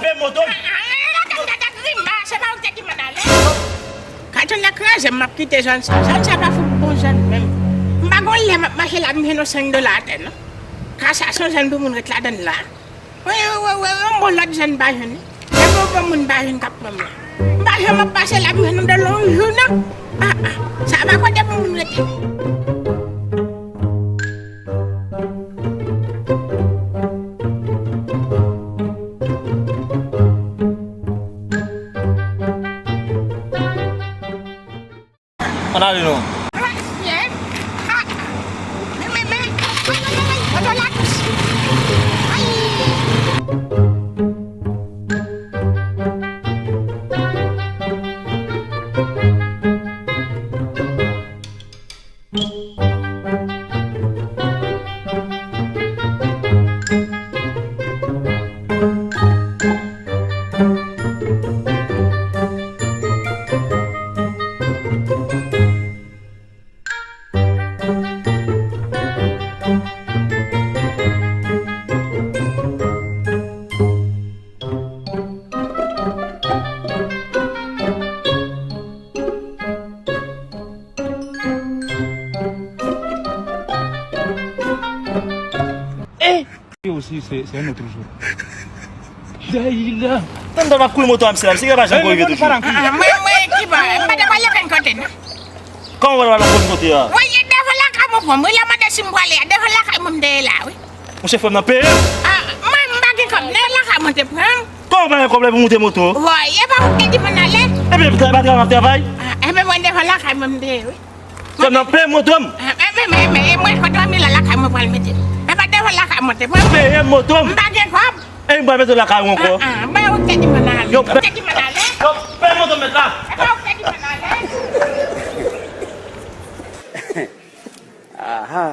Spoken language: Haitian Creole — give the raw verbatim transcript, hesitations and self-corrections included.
Pe moto m. Gade, gade grimas, se pa ou ki te di m ann ale. Katounen kraze m, m ap kite zòn sa. Zòn sa pa fout bon zòn menm. M pa gon lè m ap mache la, m jwenn yon senk dola atè, non. Ka sa se yon zòn pou moun ret ladann la. Wi, wi, wi, wi, yon bon lòt zòn m pa jwenn. Yon bon, bon moun m pa jwenn k ap pran m la. M pa janm ap pase la, m jwenn yon dola yon jou, non. Ah, ah, sa pa kote pou moun rete. Ann ale non. Eh! Yo osi, se, se yon lòt jou. Dayila. Tann, tann, m ap kouri moto a, mesye, la. Mesye, pa janm rive toujou. Ah, mwen, mwen, ki bò? M pa t pral okenn kote, non. Kòman w pral okenn kote a? Wi, e devan lakay mwen pran m. Wi, la mande si m prale a. Devan lakay mwen m te ye la, wi. Monchè, frè m nan peye m. Ah, mwen, m pa gen kòb. Devan lakay mwen te pran m. Kòman w pa gen kòb lè pou moute moto? Wi, e pa ou ki te di m ann ale? Ebyen, travay pa travay, m ap travay. Ah, ebyen, mwen devan lakay mwen m te ye, wi. Frè m nan peye moto m. Ah, men, men, men, men, mwen kontan, men la lakay mwen pral mete. Men pa devan lakay mwen te pran. Peye moto m. M pa gen kòb. E m pral mete lakay ou ankò. Ah, ah, mwen ou te di m ann ale. Yo, ou te di m ann ale. Yo, peye moto m mèt la. E pa ou te di m ann ale. Aha.